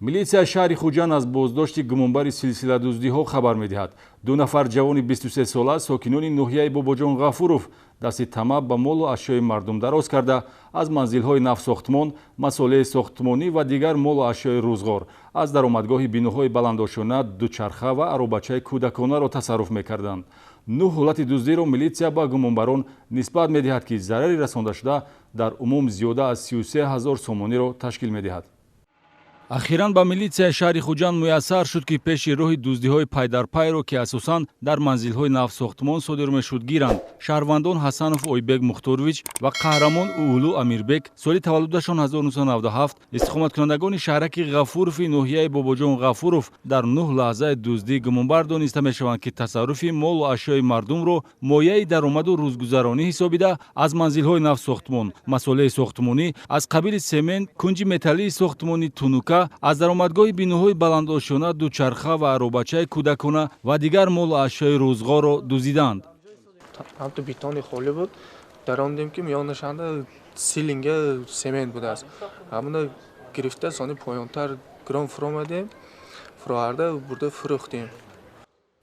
Милитсияи шаҳри Хуҷанд аз боздошти гумонбари силсиладуздиҳо хабар медиҳад. Ду нафар ҷавони 23сола, сокинони ноҳияи Бобоҷон Ғафуров, дасти тамаъ ба молу ашёи мардум дароз карда, аз манзилҳои навсохтмон, масолеҳи сохтмонӣ ва дигар молу ашёи рӯзғор, аз даромадгоҳи биноҳои баландошёна дучарха ва аробачаи кӯдаконаро тасарруф мекарданд. Нӯҳ ҳолати дуздиро милитсия ба гумонбарон нисбат медиҳад, ки зарари расондашуда дар умум зиёда аз 33 ҳазор сомониро ташкил медиҳад. Ахиран ба милитсияи шаҳри Хуҷанд муяссар шуд, ки пеши роҳи дуздиҳои пайдарпайро, ки асосан дар манзилҳои навсохтмон содир мешуд, гиранд. Шаҳрвандон Ҳасанов Ойбек Мухторович ва Қаҳрамон Уулу Амирбек, соли таваллудашон 1997, истиқоматкунандагони шаҳраки Ғафурови ноҳияи Бобоҷон Ғафуров, дар нӯҳ лаҳзаи дуздӣ гумонбар дониста мешаванд, ки тасарруфи молу ашёи мардумро мояи даромаду рӯзгузаронӣ ҳисобида, аз манзилҳои навсохтмон масолеҳи сохтмонӣ аз қабили семент, кунҷи металлии сохтмонӣ, тунука, аз даромадгоҳи биноҳои баландошёна дучарха ва аробачаи кӯдакона ва дигар молу ашёи рӯзғорро дуздиданд. Ҳамту бетони холӣ буд, даромдем, ки миёнашанда силинга семент будааст. Ҳамуна гирифта, сони поёнтар гирон фуромадем, фуроварда бурда фурӯхтем.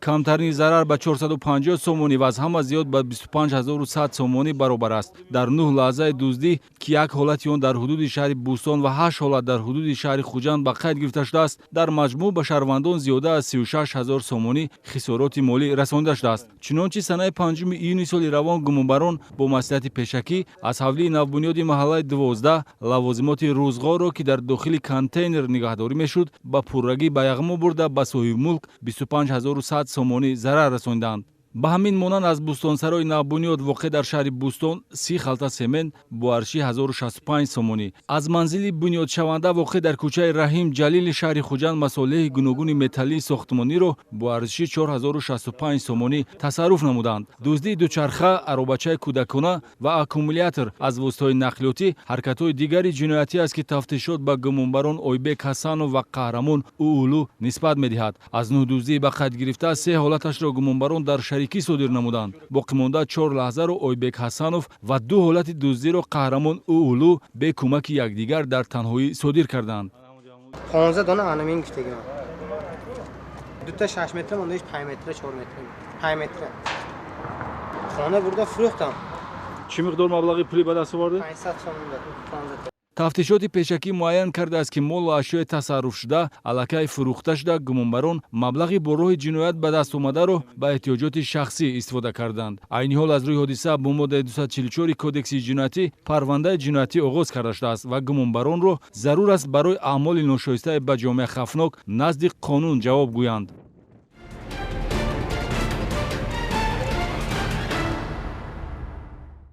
Камтарини зарар ба 450 сомонӣ ва аз ҳама зиёд ба 25 100 сомонӣ баробар аст. Дар нӯҳ лаҳзаи дуздӣ, ки як ҳолати он дар ҳудуди шаҳри Бӯстон ва ҳашт ҳолат дар ҳудуди шаҳри Хуҷанд ба қайд гирифта шудааст, дар маҷмӯъ ба шаҳрвандон зиёда аз 36 ҳазор сомонӣ хисороти молӣ расонида шудааст. Чунончи, санаи 5 июни соли равон гумонбарон бо маслиҳати пешакӣ аз ҳавлии навбунёди маҳаллаи 12 лавозимоти рӯзғорро, ки дар дохили контейнер нигаҳдорӣ мешуд, ба пуррагӣ ба яғмо бурда, ба соҳибмулк 25 100 сомонӣ зарар расонидаанд. Ба ҳамин монанд, аз бӯстонсарои навбунёд, воқеъ дар шаҳри Бӯстон, 30 халта семент бо арзиши 1065 сомонӣ, аз манзили бунёдшаванда, воқеъ дар кӯчаи Раҳим Ҷалили шаҳри Хуҷанд, масолеҳи гуногуни металлии сохтмониро бо арзиши 4065 сомонӣ тасарруф намуданд. Дуздии дучарха, аробачаи кӯдакона ва аккумулятор аз воситаҳои нақлиётӣ ҳаракатҳои дигари ҷиноятӣ аст, ки тафтишот ба гумонбарон Ойбек Ҳасанов ва Қаҳрамон Уулу нисбат медиҳад. Аз нӯҳ дуздии ба қайд гирифта, се ҳолаташро гумонбарон дар шарикӣ содир намуданд. Боқимонда чор лаҳзаро Ойбек Ҳасанов ва ду ҳолати дуздиро Қаҳрамон Уулу бе кӯмаки якдигар дар танҳоӣ содир карданд. 15 дона анамин гуфтагиам, дута 6 метра мондаиш, 5 метра, 4 метра, 5 метра хона бурда фурӯхтам. Чӣ миқдор маблағи пулӣ ба даст овардед? 500 сомон, 15. Тафтишоти пешакӣ муайян кардааст, ки молу ашёи тасарруфшуда аллакай фурӯхта шуда, гумонбарон маблағи бо роҳи ҷиноят ба даст омадаро ба эҳтиёҷоти шахсӣ истифода карданд. Айни ҳол аз рӯи ҳодиса бо моддаи 244 Кодекси ҷиноятӣ парвандаи ҷиноятӣ оғоз карда шудааст ва гумонбаронро зарур аст барои аъмоли ношоистаи ба ҷомеа хавфнок назди қонун ҷавоб гӯянд.